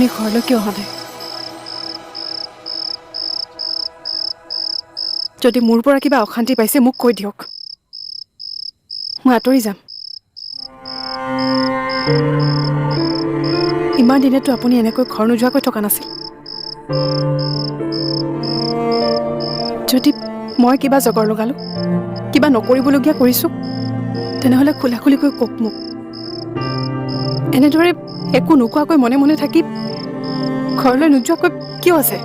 আপুনি ঘৰলৈ কিয় অহা নাই? যদি মোৰ পৰা কিবা অশান্তি পাইছে মোক কৈ দিয়ক, মই আঁতৰি যাম। ইমান দিনেতো আপুনি এনেকৈ ঘৰ নোযোৱাকৈ থকা নাছিল। যদি মই কিবা জগৰ লগালো, কিবা নকৰিবলগীয়া কৰিছোঁ, তেনেহ'লে খোলাখুলিকৈ কওক মোক। এনেদৰে একো নোকোৱাকৈ মনে মনে থাকি ঘৰলৈ নোযোৱাকৈ কিয় আছে?